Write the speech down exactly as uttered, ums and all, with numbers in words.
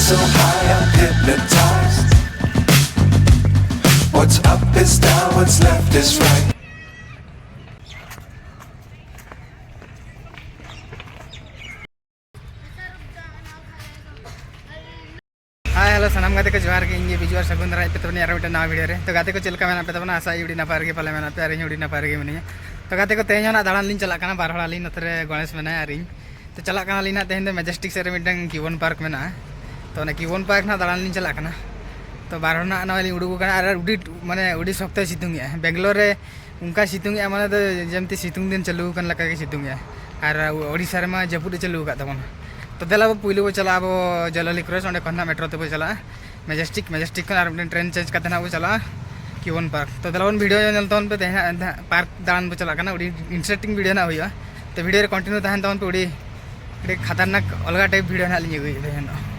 So high, I'm hypnotized. What's up is down, what's left is right. Hi, hello, ᱥᱟᱱᱟᱢ ᱜᱟᱛᱮ ᱠᱚ ᱡᱚᱦᱟᱨ ᱜᱮ᱾ ᱤᱧ ᱜᱮ ᱵᱤᱡᱩ ᱟᱨ ᱥᱟᱹᱜᱩᱱ ᱫᱟᱨᱟᱢ ᱯᱮ ᱛᱟᱵᱚᱱᱟ ᱟᱨ ᱢᱤᱫᱴᱮᱱ ᱱᱟᱣᱟ ᱵᱷᱤᱰᱤᱭᱳ ᱨᱮ᱾ ᱛᱚ ᱜᱟᱛᱮ ᱠᱚ, ᱪᱮᱫ ᱞᱮᱠᱟ ᱢᱮᱱᱟᱜ ᱯᱮ ᱛᱟᱵᱚᱱᱟ? ᱟᱥᱟ ᱟᱹᱰᱤ ᱱᱟᱯᱟᱭ ᱨᱮᱜᱮ ᱯᱟᱞᱮ ᱢᱮᱱᱟᱜ ᱯᱮ, ᱟᱨ ᱤᱧ ᱦᱚᱸ ᱟᱹᱰᱤ ᱱᱟᱯᱟᱭ ᱨᱮᱜᱮ ᱢᱤᱱᱟᱹᱧᱟ᱾ ᱛᱚ ᱜᱟᱛᱮ ᱠᱚ, ᱛᱮᱦᱮᱧ ᱦᱚᱸ ᱱᱟᱜ ᱫᱟᱬᱟᱱ ᱞᱤᱧ ᱪᱟᱞᱟᱜ ᱠᱟᱱᱟ, ᱵᱟᱨ ᱦᱚᱲ ᱟᱹᱞᱤᱧ, ᱱᱚᱛᱮ ᱨᱮ ᱜᱚᱬᱮᱥ ᱢᱮᱱᱟᱭᱟ ᱟᱨ ᱤᱧ᱾ ᱛᱚ ᱪᱟᱞᱟᱜ ᱠᱟᱱᱟᱞᱤᱧ ᱱᱟᱜ ᱛᱮᱦᱮᱧ ᱫᱚ ᱢᱮᱡᱮᱥᱴᱤᱠ ᱥᱮᱫ ᱨᱮ ᱢᱤᱫᱴᱟᱝ ᱠᱤᱭᱩᱵᱚᱱ ᱯᱟᱨᱠ ᱢᱮᱱᱟᱜᱼᱟ᱾ ᱛᱚ ᱚᱱᱟ ᱠᱤᱭᱩᱵᱚᱱ ᱯᱟᱨᱠ ᱱᱟᱜ ᱫᱟᱬᱟᱱ ᱞᱤᱧ ᱪᱟᱞᱟᱜ ᱠᱟᱱᱟ᱾ ᱛᱚ ᱵᱟᱨ ᱦᱚᱲ ᱱᱟᱜ ᱱᱚᱜᱼᱚᱭ ᱞᱤᱧ ᱩᱰᱩᱠ ᱟᱠᱟᱱᱟ, ᱟᱨ ᱟᱹᱰᱤ, ᱢᱟᱱᱮ, ᱟᱹᱰᱤ ᱥᱚᱠᱛᱚᱭ ᱥᱤᱛᱩᱝ ᱮᱜᱼᱟ᱾ ᱵᱮᱝᱜᱟᱞᱳᱨ ᱨᱮ ᱚᱱᱠᱟ ᱥᱤᱛᱩᱝ ᱮᱜᱼᱟ, ᱢᱟᱱᱮ ᱫᱚ ᱡᱮᱢᱛᱤ ᱥᱤᱛᱩᱝ ᱫᱤᱱ ᱪᱟᱹᱞᱩ ᱟᱠᱟᱱ ᱞᱮᱠᱟ ᱜᱮ ᱥᱤᱛᱩᱝ ᱮᱜᱼᱟ᱾ ᱟᱨ ᱳᱰᱤᱥᱟ ᱨᱮᱢᱟ ᱡᱟᱹᱯᱩᱫ ᱮ ᱪᱟᱹᱞᱩ ᱟᱠᱟᱫ ᱛᱟᱵᱚᱱᱟ᱾ ᱛᱚ ᱫᱮᱞᱟ ᱵᱚ, ᱯᱩᱭᱞᱩ ᱵᱚ ᱪᱟᱞᱟᱜᱼᱟ ᱟᱵᱚ ᱡᱚᱞᱚᱞᱤ ᱠᱨᱚᱥ, ᱚᱸᱰᱮ ᱠᱷᱚᱱ ᱱᱟᱜ ᱢᱮᱴᱨᱳ ᱛᱮᱵᱚ ᱪᱟᱞᱟᱜᱼᱟ ᱢᱮᱡᱮᱥᱴᱤᱠ, ᱢᱮᱡᱮᱥᱴᱤᱠ ᱠᱷᱚᱱ ᱟᱨ ᱢᱤᱫᱴᱮᱱ ᱴᱨᱮᱱ ᱪᱮᱧᱡᱽ ᱠᱟᱛᱮ ᱱᱟᱜ ᱵᱚ ᱪᱟᱞᱟᱜᱼᱟ ᱠᱤᱭᱩᱵᱚᱱ ᱯᱟᱨᱠ᱾ ᱛᱚ ᱫᱮᱞᱟ ᱵᱚᱱ, ᱵᱷᱤᱰᱤᱭᱳ ᱧᱮᱞ ᱛᱟᱵᱚᱱ ᱯᱮ, ᱛᱮᱦᱮᱧ ᱦᱟᱸᱜ ᱯᱟᱨᱠ ᱫᱟᱬᱟᱱ ᱵᱚ ᱪᱟᱞᱟᱜ ᱠᱟᱱᱟ, ᱟᱹᱰᱤ ᱤᱱᱴᱟᱨᱮᱥᱴᱤᱝ ᱵᱷᱤᱰᱤᱭᱳ ᱱᱟᱜ ᱦᱩᱭᱩᱜᱼᱟ᱾ ᱛᱚ ᱵᱷᱤᱰᱤᱭᱳ ᱨᱮ ᱠᱚᱱᱴᱤᱱᱤᱭᱩ ᱛᱟᱦᱮᱱ ᱛᱟᱵᱚᱱ ᱯᱮ, ᱟᱹᱰᱤ, ᱟᱹᱰᱤ ᱠᱷᱟᱛᱟᱨᱱᱟᱠ ᱟᱞᱜᱟ ᱴᱟᱭᱤᱯ ᱵᱷᱤᱰᱤᱭᱳ ᱱᱟᱜ ᱞᱤᱧ ᱟᱹᱜᱩᱭᱮᱫ ᱛᱟᱦᱮᱱ᱾